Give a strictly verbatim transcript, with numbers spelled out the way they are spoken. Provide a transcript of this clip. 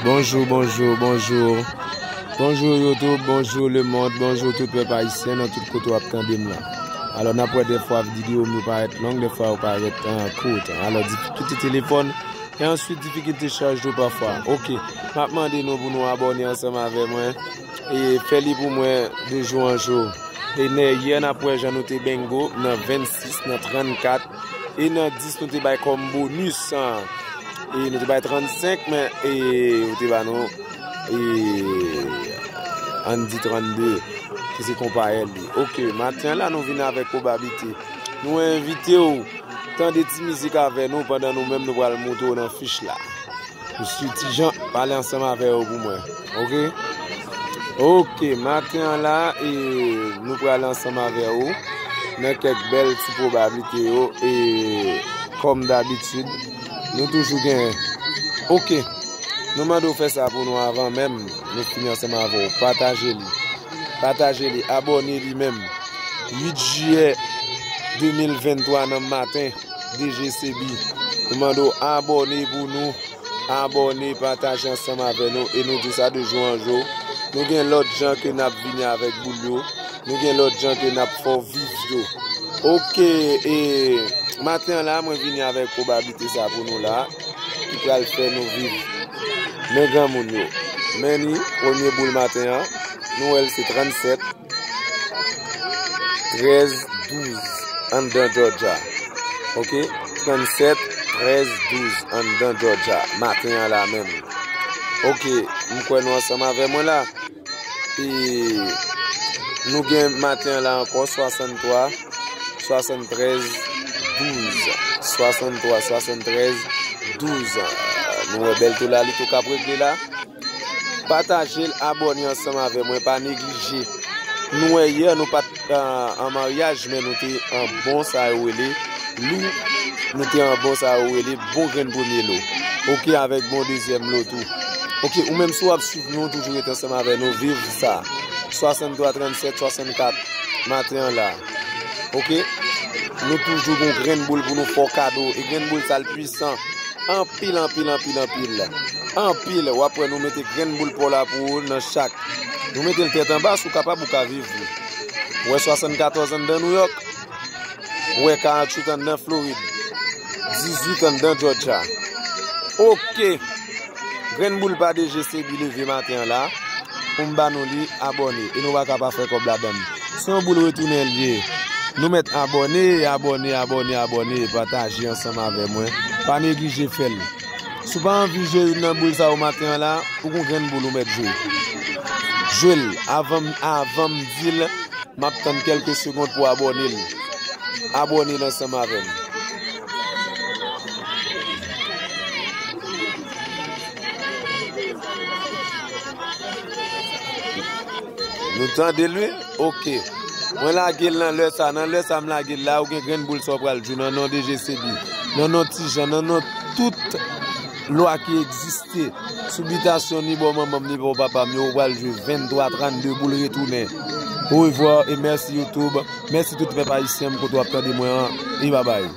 Bonjou, bonjou, bonjou. Bonjou YouTube, bonjou lemonn, bonjou tout pèp ayisyen nan tout kote w ap tande m lan. Alò, n ap wè dèfwa videyo m yo parèt long, dèfwa yo parèt, ah, kout. Alò, difikilte telefòn, e answit difikilte chaj tou pafwa. Oke, m ap mande nou pou nou abòne ansanm avè mwen. E fè li pou mwen de jou an jou. E nè yè n ap wè jan nou te bengo nan vennsis, nan trannkat, e nan dis nou te bay kòm bonis, an. E nou te bay trannsenk, men, e, ou te ba nou, e, ann di trannde, ki se konpayèl li. Oke, maten an la, nou vin avèk pwobablite. Nou envite w tande ti mizik avè nou pandan nou menm nou pral montre w nan fich la. Mesye Ti Jan, pale ansanm avè yo pou mwen. Oke? Oke, maten an la, e, nou prale ansanm avè ou nan kèk bèl ti pwobablite yo, e, kòm dabitid, nou toujou genyen. Oke, nou mande w fè sa pou nou avan menm nou fini ansanm avè w. Pataje li. Pataje li, abòne li menm. uit jiyè de mil venntwa nan maten, D J C B. Nou mande w abòne pou nou. Abòne, pataje ansanm avè nou, e nou di sa de jou an jou. Nou gen lòt jan ke n ap vini avèk boul yo. Nou gen lòt jan ke n ap fè w viv yo. Oke, e maten an la, mwen vini avèk pwobablite sa pou nou la, ki pral fè nou viv. Men granmoun yo. Men ni, premye boul maten an, nou wè l se trannsèt, trèz, douz, anndan Georgia. Oke? Trannsèt, trèz, douz, anndan Georgia. Maten an la menm. Oke, m kwè nou ansanm avè mwen la. E nou gen maten an la ankò swasanntwa, swasanntrèz, douz. Swasanntwa, swasanntrèz, douz. Nou wè bèl tou la, li tou k ap regle la. Pataje l, abòne ansanm avè mwen, pa neglije. Nou wè yè, nou pa t, ah, an maryaj, men nou te an bon sa yo rele lou, nou te an bon sa yo rele bon grenn premye lo. Oke, avèk bon dezyèm lo tou. Oke, ou menm si w ap swiv nou, toujou rete ansanm avè nou, viv sa. Swasanntwa trannsèt swasannkat, maten an la. Oke? Nou toujou gon grenn boul pou nou fè w kado, e grenn boul sa l pwisan. Anpil, anpil, anpil, anpil. Anpil. W ap wè nou mete grenn boul pa w la pou ou nan chak. Nou mete l tèt anba, si w kapab, ou ka viv li. Ou wè swasannkatòz anndan Nouyòk. Ou wè karanntuit anndan Florid. Dizuit anndan Georgia. Oke. Grenn boul pa D J C B leve maten an la. Pou m ba nou li, abòne. E nou pa ka pa fè kòb ladan l. Se yon boul retounen l ye. Nou mèt abòne, abòne, abòne, abòne, pataje ansanm avè mwen. Pa neglije fè l. Si w pa anvi jwe youn nan boul sa yo maten an la, ou gon grenn boul ou mèt jwe. Jwe l avan m, avan m di l, m ap tann kèlke segond pou abòne l. Abòne l ansanm avè m. Nou tande l, wi? Oke. Mwen lage l nan lè sa. Nan lè sa m lage l la, ou gen grenn boul sa w pral jwe nan non D J C B. Nan non Ti Jan, nan non tout lwa ki egziste. Sou bitasyon ni bò manman m, ni bò papa m yo, ou pral jwe venntwa trannde boul retounen. Orevwa e mèsi YouTube. Mèsi tout pèp ayisyen m kote w ap tande mwen an. E babay.